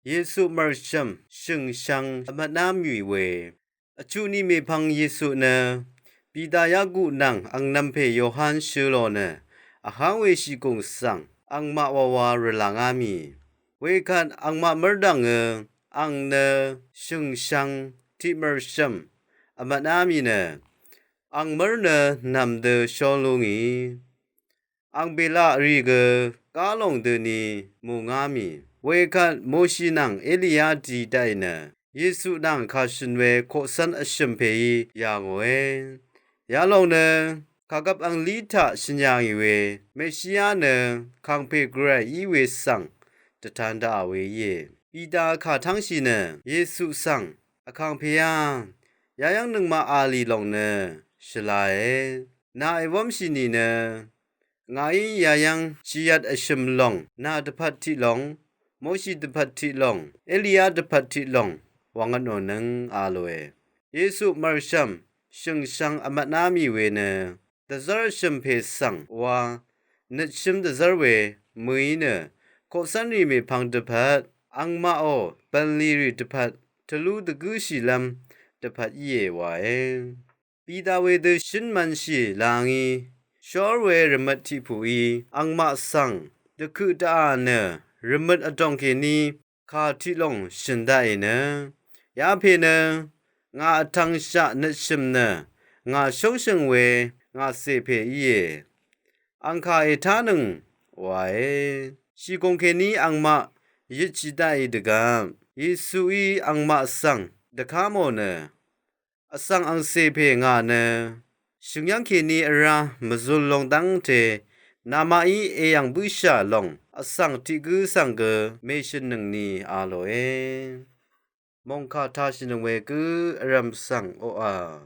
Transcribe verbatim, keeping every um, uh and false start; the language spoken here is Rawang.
Yesu mv̀rshv̀m shø̀ngshvng vmvtná mì we. Vchuq ni mèpvng Yesu nø Pita, Yaku nvng angnv̄m pè Yohan shø̄ lò nø vháng we shìgùng svng angmaq wawa rvlàngá mì. Wekvt angmaq mv́rdv̀ngø ang nø shø̀ngshvng tiq mv̀rshv̀m vmvtná mì nø ang mv́r nø nv̀m dø shór lú ngì. Ang bèlaq rì gø gá lòng døni mùngá mì. Wekvt Moshi nvng Eliya di daqì nø Yesu nvng kàshø̀n we koqcv́n vshø̀m pèí yà ngòe. Yalòng nø kàgvp anglí taq shø̀n yà ngì we Meshia nø kàngpè gvray í we svng dvtan daqà we íe. Pita kà tv́ngshì nø Yesu svng, Vkàngpèá, yayv́ng nøngmaq a lì lòng nø shvlae. Nà èwv́mshì nìnø ngàí yayv́ng shìyvt vshø̀m lòng, nà dvpvt tiq lòng, Moshi dvpvt tiq lòng, Eliya dvpvt tiq lòng wv̀ng vtnò nøng a lòe. Yesu mv̀rshv̀m shø̀ngshvng vmvtná mì we nø dvzv́r vshø̀m pè svng wa nøtshǿm dvzv́r we mø̀í nø koqcv́nrì mèpvng dvpvt angmaqò bv̀nlì rì dvpvt tvlú dvgǿshìlv́m dvpvt íe wae. Pita wedø shǿn mv̄nshì la ngí shór we rvmøt tiqpùí angmaq svng dvkøq daqà nø rvmøt vdòng kèní kà tiq lòng shø̀n daqì nø yapè nø ngà vtv̄ngshaq nøtshø̀m nø ngà shóngshø̀ng we ngà cè pè íe. Ang kà ètánøng wae. Shìgùng kèní angmaq yøtshì daqì dvgvp Yesuí angmaq svng dvká mò nø vsvng angcè pè ngà nø shø̀ngyv́ng kèní vrá mvzul long dv́ngte namaqí èyv̀ng bǿshà lòng vsvng tiq gǿ svng gø mèshø̀nnøngni a lòe. Mòngkà tashìnøng we gǿ vrv̀m svng oqà